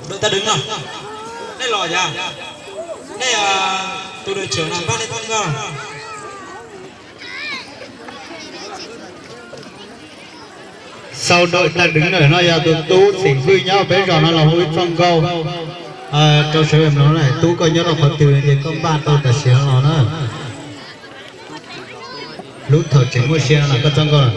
Đội ta đứng rồi. Nej los yog nej, tus đội trưởng no npaj nej txoj nkauj. Sau đội ta đứng ở no yog tus tub xeem Vwj nyob peb zos no los hu ib txoj nkauj rau sawv daws mloog na. Tub koj nyob rau qhov twg ces koj npaj tau tam sim no los na. Lub thaum tseem muaj sia no los koj txoj nkauj.